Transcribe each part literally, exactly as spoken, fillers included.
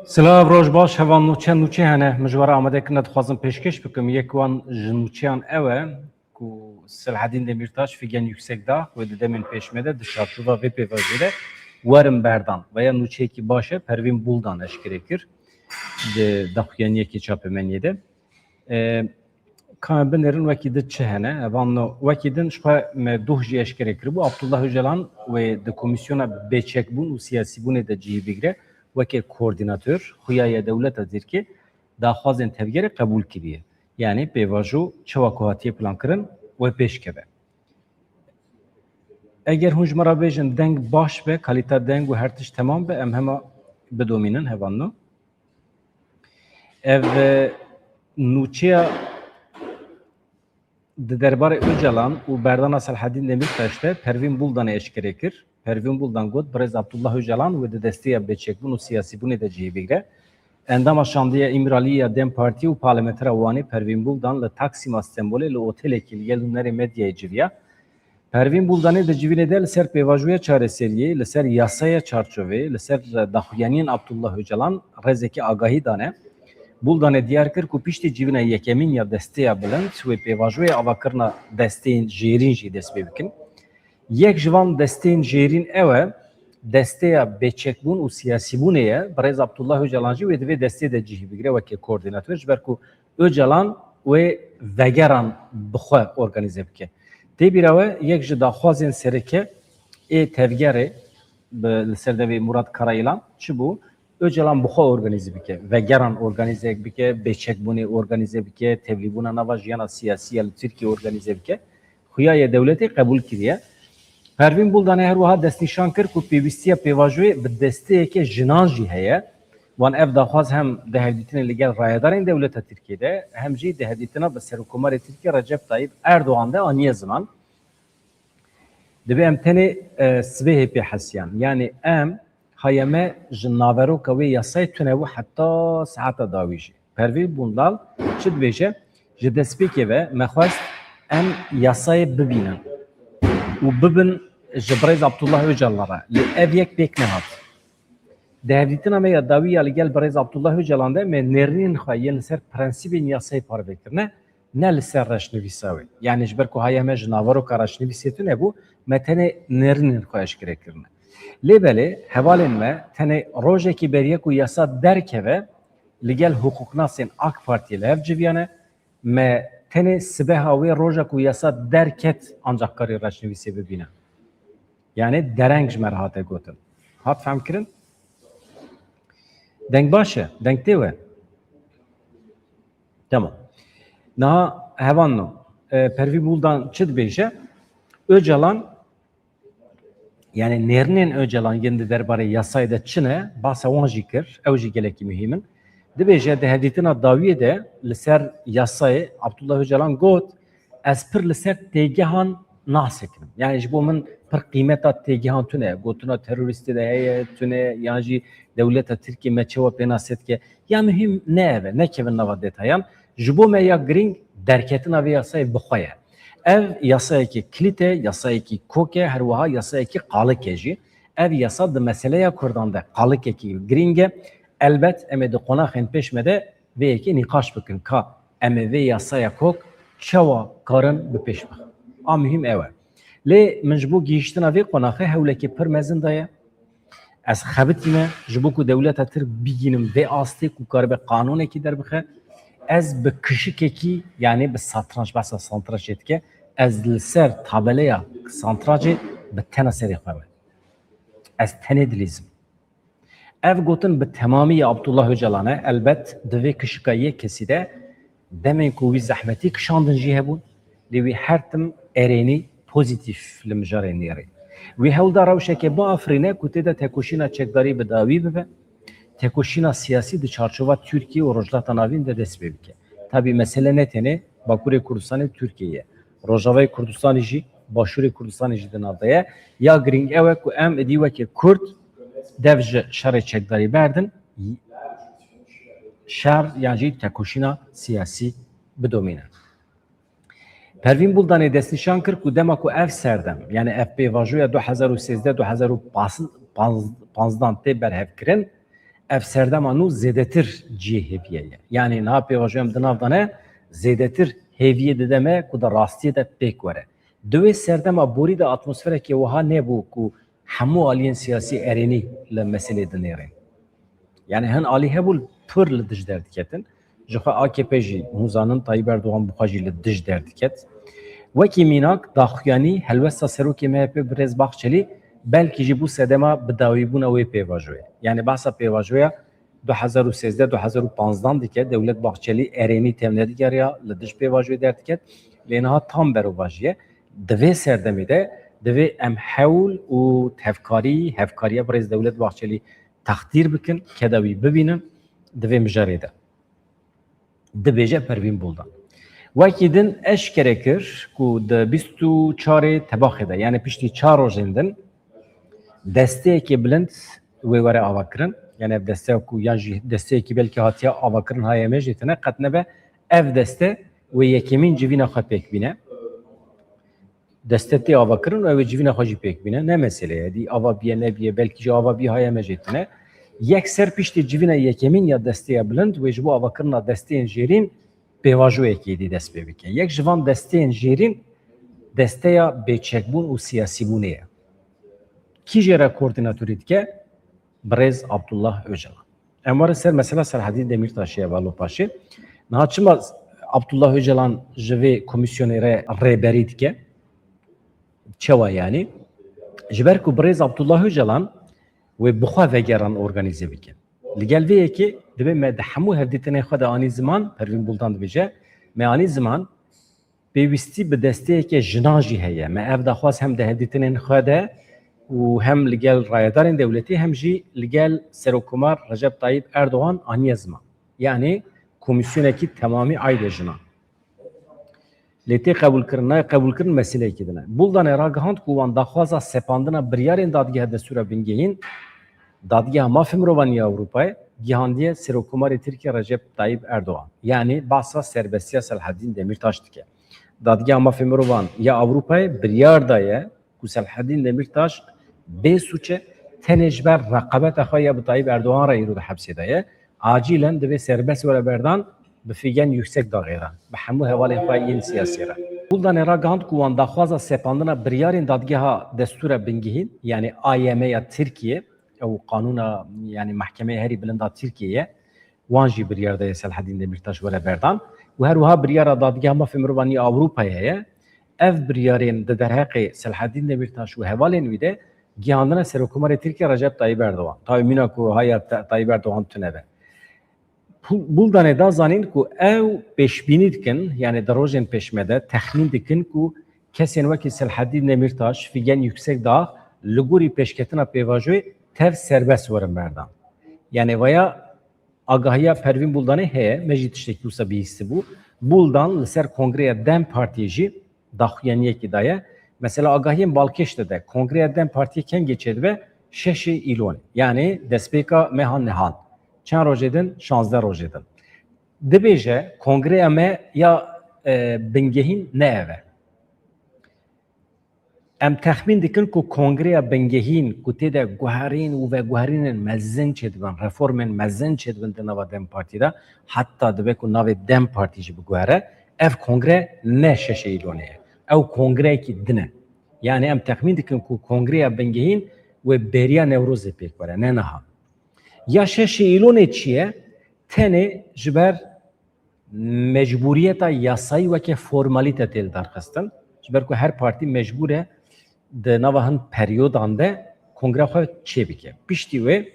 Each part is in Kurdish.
Silav, roj baş, heval nûçe, nûçe hene. Min ji we re amade kirine, dixwazim pêşkêş bikim. Yek wan ji nûçeyan ew e ku Selahedîn Demîrtaş, Figen Yüksekdağ, wê di demên pêş me de di çarçova vê pêvajoyê de werin berdan. Veya nûçeyekî baş e, Pervîn Buldan eşkere kir di daxuyaniyekê çapemeniyê de. E, ka em binêrin wekî din çi hene? Evan no, wekî din ji xwe me doh jî eşkere kiribû. Abdullah Öcalan wê di Komîsyona Bêçekbûn û Siyasîbûnê de cihî bigire weke koordînator. Xuya ye dewleta Tirkî daxwazên tevgerê qebûl kiriye. Yanî pêvajo çawa ku hatiye plankirin wê pêş keve. Eger hûn ji me re bêjin deng baş be, kalîta deng û her tişt temam be, em hema bidomînin, heval no. Ev, e, nûçeya di derbarê Ocalan û berdana Selahedîn Demîrtaş de Pervîn Buldanê eşkere kir. Pervîn Buldan got, Birêz Abdullah Ocalan wê di desteya bêçekbûn û siyasîbûnê de cihê bigire. Endama Şandiya Îmraliyê ya dem Partî û parlamentera Wanê Pervîn Buldan li Taksîma Stenbolê li otelekî li gel nûnerê medyayê civiya. Pervîn Buldanê di civînê de li ser pêvajoya çareseriyê, li ser yasaya çarçovê, li ser daxuyaniyên Abdullah Ocalan rêzekî agahî dane. Buldanê diyar kir ku piştî civîna yekemîn ya Desteya Bilind wê pêvajoya avakirina desteyên jêrîn jî dest pê bikin. Yek ji van desteyên jêrîn ew e, desteya bêçekbûn û siyasîbûnê ye. Birêz Abdullah Ocalan jî wê di vê destê de cihî bigire weke koordînator, ji ber ku Ocalan wê vegeran bi xwe organîze bike. Tê bîra we yek ji daxwazên sereke ê tevgerê bi, li ser devê Murat Karayilan çi bû? Ocalan bi xwe organîze bike, vegeran organîze bike, bêçekbûnê organîze bike, tevlîbûna nava jiyana siyasî ya li Tirkiyê organîze bike. Xuya ye dewletê qebûl kiriye. Pervîn Buldanê her wiha destnîşan kir ku pêwîstiya pêvajoyê bi desteyeke jinan jî heye. Wan ev daxwaz hem di hevdîtinê li gel rayedarên dewleta Tirkiyê de, hem jî di hevdîtina bi Serokkomarê Tirkiyê Recep Tayyip Erdogan de aniye ziman. Divê em tenê, e, sibehê pê hesiyan. Yanî em, haya me ji naveroka wê yasayê tune bû heta saeta dawî jî. Pervîn Buldan çi dibêje? Ji destpêkê ve me xwest em yasayê bibînin û bibin ji birêz Abdullah Ocalan re. Lê ev yek pêk nehat. Di hevdîtina me ya dawî ya li gel birêz Abdullah Ocalan de me nêrînên xwe yên li ser prensîbên yasayê parve kirine, ne li ser reşnivîsa wê. Yanî ji ber ku haya me ji naveroka reşnivîsê tune bû, me tenê nêrînên xwe eşkere kirine. Lê belê hevalên me tenê rojekî beriye ku yasa derkeve, li gel hiqûqnasên AK Partiyê li hev civiyane, me tenê sibeha wê roja ku yasa derket ancaq karî reşnivîsê bibîne. Yanî dereng ji me re hate gotin. Hat fehmkirin? Deng baş e? Deng tê we? Tamam. Niha heval no. E, Pervîn Buldan çi dibêje? Ocalan, yanî nêrînên Ocalan yên di derbarê yasayê de çi ne, basa wan jî kir, ew jî gelekî muhîm in. Dibêje, di hevdîtina dawiyê de li ser yasayê Abdullah Ocalan got, ez pir li ser têgehan nasekinim. Yanî ji bo min pir qîmeta têgehan tune, gotina terorîstê de heye, tune, yan jî dewleta Tirkiyê me çawa pênase dike. Ya muhîm ne ev e, nekevin nava detayan. Ji bo me ya girîng derketina vê yasayê bi xwe ye. Ev yasayekî kilît e, yasayekî kok e, her wiha yasayekî qalik e jî. Ev yasa di meseleya Kurdan de qalikekî girîng e. Elbet em ê di qonaxên pêş me de vê yekê nîqaş bikin ka em ê vê yasaya kok çawa karin bi pêş bixin. A muhîm ew e. Lê min ji bo gihîştina vê qonaxê hewlekê pir mezin daye. Ez xebitîme ji bo ku dewleta Tirk bigînim vê astê ku karibe qanûnekî derbixe. Ez bi kişikekî, yanî bi satranç, behsa santraçê dike, ez li ser tabeleya santraçê bi tena serê xwe me. Ez tenê dilîzim. Ev gotin bi temamî ya Abdullah Ocalan e. Elbet di vê kişika yek kesî de demên ku wî zehmetî kişandin jî hebûn. Lê wî her tim erênî pozîtîf li mijarê nêrî. Wî hewl da rewşeke biafirîne ku tê de tekoşîna çekdarî bi dawî bibe, tekoşîna siyasî di çarçova Tirkiye û Rojhilata Navîn de dest pê bike. Tabî mesele ne tenê Bakurê Kurdistanê û Tirkiyeyê ye. Rojavayê Kurdistanê jî, Başûrê Kurdistanê jî di nav de ye. Ya girîng ew e ku em êdî weke Kurd dev ji şerê çekdarî berdin, şer yan jî tekoşîna siyasî bidomînin. Pervîn Buldanê destnîşan kir ku dema ku ev serdem, yanî ev pêvajoya du hezar û sêzdeh du hezar û panzdeh tê berhevkirin, Ev serdema nû zêdetir cihê hêviyê ye. Yanî niha pêvajoya em di nav de ne, zêdetir hêviyê dide me ku di rastiyê de pêk were. Di wê serdema borî de atmosferekê wiha nebû ku hemû aliyên siyasî erênî li meselê dinêrin. Yanî hin alî hebûn pir li dij derdiketin. Ji xwe A K P jî, hûn zanin, Tayyip Erdogan bi xwe jî li dij derdiket. Wekî mînak, daxuyanî helwesta serokê M H P birêz Bahçelî belkî jî bû sedema bidawîbûna wê pêvajoyê. Yanî behsa pêvajoya du hezar û sêzdeh du hezar û panzdeh dike, Dewlet Bahçelî erênî tev nedigeriya, li dij pêvajoyê derdiket. Lê niha tam berovajî ye. Di vê serdemê de divê em hewl û tevkarî, hevkariya birêz Dewlet Bahçelî texdîr bikin, keda wî bibînin di vê mijarê de. Dibêje Pervîn Buldan. Wekî din eşkere kir ku di bîst û çarê Tebaxê de, yanî piştî çar rojên din, desteyekê bilind wê were avakirin. Yanî ev desteya ku yan jî desteyekî belkî hatiye avakirin, haye me jî tine, qet nebe ev deste wê yekemîn civîna xwe pêk bîne. Deste tê avakirin û ew ê civîna xwe jî pêk bîne. Ne mesele ye. Dî ava biye nebiye, belkî jî ava bî haye me jê tine. Yekser piştî civîna yekemîn ya desteya bilind wê ji bo avakirina desteyên jêrîn pêvajoyekê dî dest pê bike. Yek ji van desteyên jêrîn desteya bêçekbûn û siyasîbûnê ye. Kî jê re koordînatorî dike? Birêz Abdullah Ocalan. Em werin ser mesela Selahedîn Demîrtaşê, Heval û Paşê. Niha çima Abdullah Ocalan ji vê komîsyonê re rêberî dike? Çawa yanî? Ji ber ku birêz Abdullah Ocalan wê bi xwe vegeran organîze bike. Li gel vê yekê divê me di hemû hevdîtinên xwe de anî ziman, Pervîn Buldan dibêje, me anî ziman, pêwîstî bi desteyeke jinan jî heye. Me ev daxwaz hem di hevdîtinên xwe de û hem li gel rayedarên dewletê hem jî li gel Serokkomar Recep Tayyip Erdogan aniye ziman. Yanî komîsyonekî temamî aîdê jinan. Lê tê qebûlkirin, nayê qebûlkirin meseleyekî din e. Buldanê ragihand ku wan daxwaza sepandina biryarên Dadgeha Destûra Bingehîn, Dadgeha Mafê Mirovan ya Ewropayê, gihandiye Serokkomarê Tirkiyê Recep Tayyip Erdogan. Yanî behsa serbestiya Selahedîn Demîrtaş dike. Dadgeha Mafê Mirovan ya Ewropayê biryar daye ku Selahedîn Demîrtaş bê sûc e, tenê ji ber reqabeta xwe ya bi Tayyip Erdogan re îro di hepsê de ye. Acîlen divê serbest were berdan, bi Figen Yüksek daxêran, bi hemû hevalên xwe yên siyasî re. Buldanê ragihand ku wan daxwaza sepandina biryarên Dadgeha Destûra Bingehîn, yanî A Y M ya Tirkiyê, ew qanûna, yanî Mehkemeya Herî Bilind a Tirkiyê ye, wan jî biryar daye Selahedîn Demîrtaş were berdan û her wiha biryara Dadgeha Mafê Mirovan ya Ewropayê heye. Ev biryarên di derheqê Selahedîn Demîrtaş û hevalên wî de gihandine Serokkomarê Tirkiyê Recep Tayyip Erdogan. Tawî mîna ku haya Te-, Tayyip Erdogan tune be. Bul-, Buldanê da zanîn ku ew pêşbînî dikin, yanî di rojên pêş me de texmîn dikin ku kesên wekî Selahedîn Demîrtaş, Figen Yüksekdağ li gorî pêşketina pêvajoyê tev serbest werin berdan. Yanî vaya agahiya Pervîn Buldanê heye, me jî tiştekî wisa bihîstibû. Buldan li ser kongreya DEM Partiyê jî daxuyaniyekî daye. Mesela agahiyên balkêş de de kongreya DEM Partiyê kengê çêdibe? Şeşê Îlonê. Yanî destpêka meha nihan. Çend rojê din? Şazdeh rojê din. Dibêje kongreya me ya, e, bingehîn ne ev e. Em texmîn dikin ku kongreya bingehîn ku tê de guherîn û veguherînên mezin çêdibin, reformên mezin çêdibin di nava DEM Partî de, heta dibe ku navê DEM Partî jî biguhere, ev kongre ne şeşê Îlonê ye. Ew kongreyekî din e. Yanî em texmîn dikin ku kongreya bingehîn wê beriya Newrozê pêk were, ne niha. Ya şeşê Îlonê çi ye? Tenê ji ber mecbûriyeta yasayî weke formalîte tê lidarxistin. Ji ber ku her partî mecbûr e di nava hin peryodan de kongreya xwe çêbike. Piştî wê,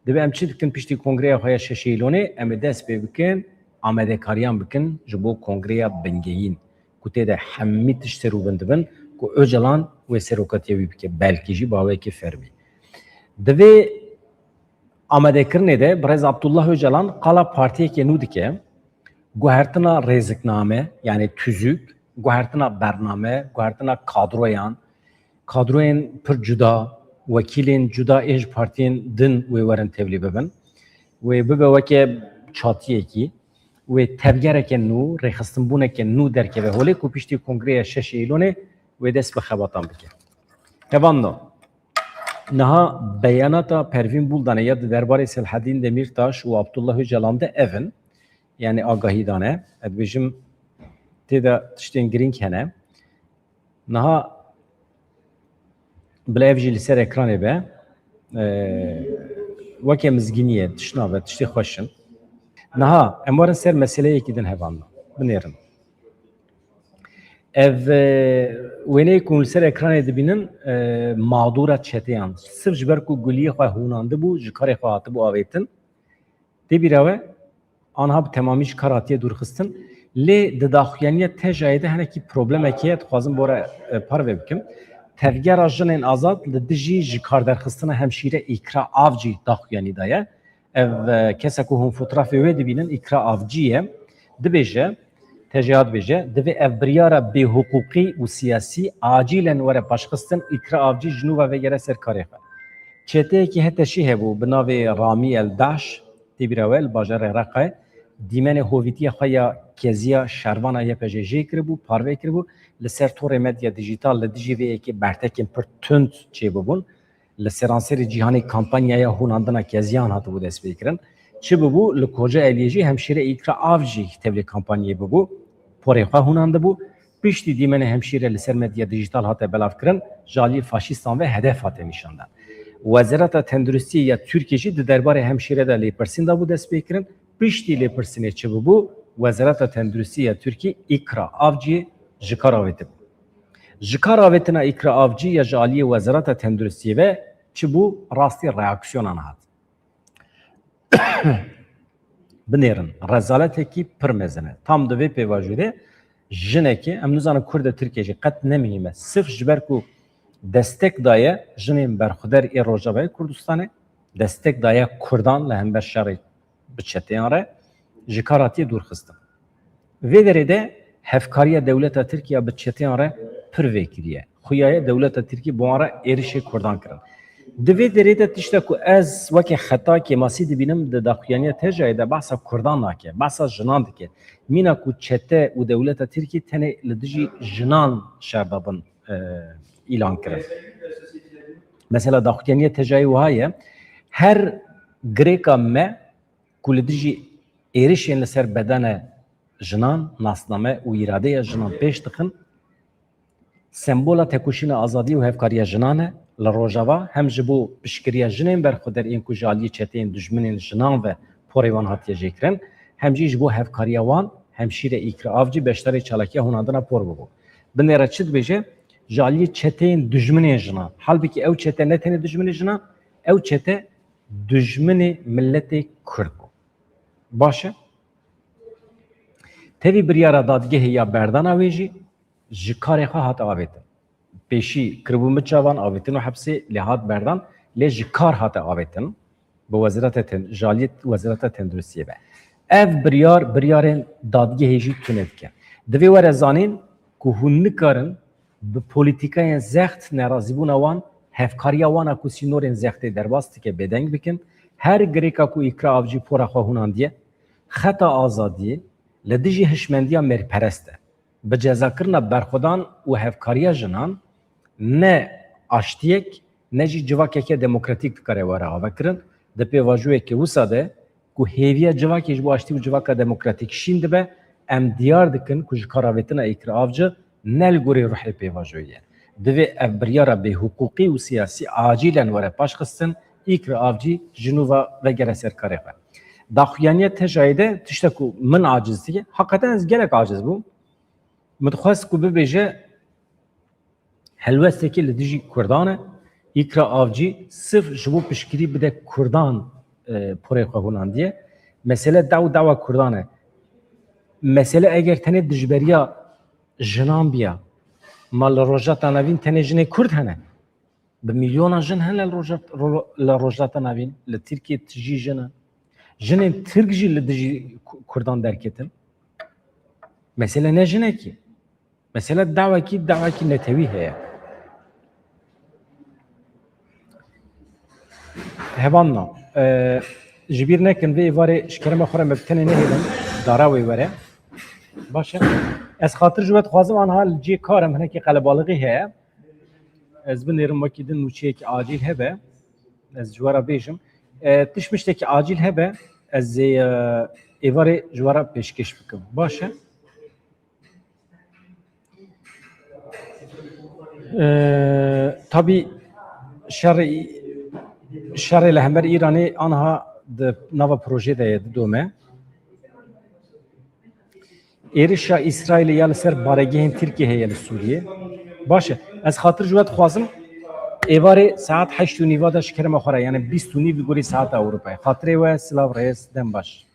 divê em çi dikin? Piştî kongreya xwe ya şeşê Îlonê, em ê dest pê bikin, amadekariyan bikin ji bo kongreya bingehîn, ku tê de hemî tişt serûvin dibin, ku Ocalan wê serokatiya wî bike, belkî jî bi awayekî fermî. Divê amadekirinê de birêz Abdullah Ocalan qala partiyeke nû dike, guhertina rêzikname, yanî tüzük, guhertina bername, guhertina kadroyan, kadroyên pir cuda, wekîlên cuda ên ji partiyên din wê werin tevlî bibin. Wê bibe weke çatiyekî, wê tevgereke nû, rêxistinbûneke nû derkeve holê ku piştî kongreya şeşê Îlonê wê dest bi xebatan bike. Hevalno. Niha beyanata Pervîn Buldanê ya di derbarê Selhedîn Demîrtaş û Abdullah Ocalan de ev in. Yani agahî dane. Ez dibêjim tê de tiştên girîng hene. Niha bila ev jî li ser ekranê be. Ee, weke mizgînî ye, tişt nabe, tiştê xweş in. Niha em werin ser meseleyekî din hevalno. Binêrin. Ev, e, wêneyê ku hûn li ser ekranê dibînin, e, mağdura çeteyan. Sirf ji ber ku guliyê xwe hûnandibû, ji karê xwe hatibû avêtin. Tê bîra we, anha bi temamî ji kar hatiye dûrxistin. Lê di daxuyaniya tejayê de hinekî problemekê ye, dixwazim bora, e, parve bikim. Tevgera Jinên Azad li dijî ji kar derxistina hemşîre Îkra Avcî daxuyanî daye. Ev, e, kesa ku hûn fotrafê wê dibînin, Îkra Avcî ye. Dibêje, T J A dibêje, divê ev biryara bêhiqûqî û siyasî acîlen were paşxistin, Îkra Avcî ji nû ve vegere ser karê xwe. Çeteyekî HTŞ'î hebû bi navê Ramî El Daş, tê bîra we, li bajarê Reqayê, dîmenê hovîtiya xwe ya keziya şervana Y P J jê kiribû, parve kiribû, li ser torê medya dîjîtal li dijî vê yekê bertekên pir tund çêbûbûn. Li seranserê cîhanê kampanyaya hûnandina keziyan hatibû destpêkirin. Çi bibû, li Kocaeliyê jî hemşîre Îkra Avcî tevlî kampanyayê bibû, porê xwe hûnandibû. Piştî dîmenê hemşîre li ser medya dîjîtal hate belavkirin, ji aliyê faşîstan ve hedef hate nîşandan. Wezareta Tenduristiyê ya Tirkiyê jî di derbarê hemşîre de lêpirsîn dabû destpêkirin. Piştî lêpirsînê çi bibû, Wezareta Tenduristiyê ya Tirkiyê Îkra Avciyê ji kar avêtibû. Ji kar avêtina Îkra Avcî ya ji aliyê Wezareta Tenduristiyê ve çi bû, rastî reaksiyonan hat. Binêrin, rezaletekî pir mezin e. Tam di vê pêvajoyê de jinekê, em nizanin Kurd e Tirkiye jî qet ne muhîm e. Sirf ji ber ku destek daye jinên berxwedar ê Rojavayê Kurdistanê, destek daye Kurdan li hember şerê bi çeteyan re, ji kar hatiye dûr xistin. Vê derê de hevkariya dewleta Tirkiye bi çeteyan re pir vê kiriye. Xuyaye dewleta Tirkiye bi wan re êrişê Kurdan kirin. Di vê derê de tişta ku ez weke xeta kêmasî dibînim di daxuyaniya T J A'yê de behsa Kurdan nake, behsa jinan dike. Mîna ku çete û dewleta Tirkiye tenê li dijî jinan şer dabin, e, îlan kirin. Mesela daxuyaniya T J A'yê wiha ye, her girêka me ku li dijî êrişên li ser bedene jinan, nasname û îradeya jinan pêş dixin, sembola tekoşîna azadî û hevkariya jinan e li Rojava, hem ji bo piştgiriya jinên berxwedar ên ku ji aliyê çeteyên dijminên jinan ve porê wan hatiye jêkirin, hem jî ji bo hevkariya wan hemşîre Îkra Avcî beşdarê çalakiya hûnandina por bibû. Binêre çi dibêje? Ji aliyê çeteyên dijminên jinan. Halbikî ew çete ne tenê dijminê jinan, ew çete dijminê miletê Kurd bû. Baş e. Tevî biryara dadgehê ya berdana wê jî ji karê xwe hate avêtin. Pêşî kiribû min çavan, avêtin û hepsê lê hat berdan, lê ji kar hate avêtin. Bi wezareta ten-, ji aliyê wezareta tenduristiyê ve. Ev biryar, biryarên dadgehê jî tune dike. Divê were zanîn ku hûn nikarin bi polîtîkayên zext nerazîbûna wan, hevkariya wan a ku sînorên zextê derbas dike bêdeng bikin. Her girêka ku Îkra Avcî pora xwe hûnandiye, xeta azadiyê li dijî hişmendiya mêrperest e. Bi cezakirina berxwedan û hevkariya jinan ne aştiyek ne jî civakeke demokratîk dikare were avekirin. Di pêvajoyeke wisa de ku hêviya civakê ji bo aştî û civaka demokratîk şîn dibe, em diyar dikin ku ji kar avêtina Îkra Avcî ne li gorî ruhê pêvajoyê ye. Divê ev biryara bêhiqûqî û siyasî acîlen were paşxistin, Îkra Avcî ji nû ve vegere ser karê xwe. Daxuyaniya T J A'yê de tişta ku min aciz dike, heqeten ez gelek aciz bûm. Min dixwest ku bibêje, helwestekê li dijî Kurdan e. Îkra Avcî sirf ji bo piştgirî bide Kurdan, e, porê xwe hûnandiye. Mesele daw dawa Kurdan e. Mesele eger tenê dijberiya jinan biya, ma li Rojhilata Navîn tenê jinê Kurd hene? Bi milyona jin hene li Rojhat-, ro-, li Rojhilata Navîn, li Tirkiyê tijî jin in. Jinên Tirk jî li dijî Ku-, Kurdan derketin. Mesele ne jinekî. Mesele dawekî, dawekî netewî heye. Hevalno, e, ji bîr nekin vê êvarê ji kerema xwe re me bi tenê nehêlin, dara wê were. Baş e. Ez xatir ji we dixwazim, anha li cê kar em, hinekî qelebalixî heye. Ez binêrim wekî din nûçeyekî acîl hebe. Ez ji we re bêjim. E, tişt miştekî acîl hebe, ez ê, e, êvarê ji we re pêşkêş bikim. Baş e? E, tabî şerê, şerê li hember Îranê anha di nava projê de ye, didome. Êrişa Îsraîlê ya li ser baregehên Tirkiyê heye li Sûriyê. Baş e. Ez xatir ji we dixwazim, êvarê saet heşt û nîva de ji kerema xwe re, yani bîst û nîv li gorî saeta Ewropayê. Xatirê we, silav, rêz, dem baş.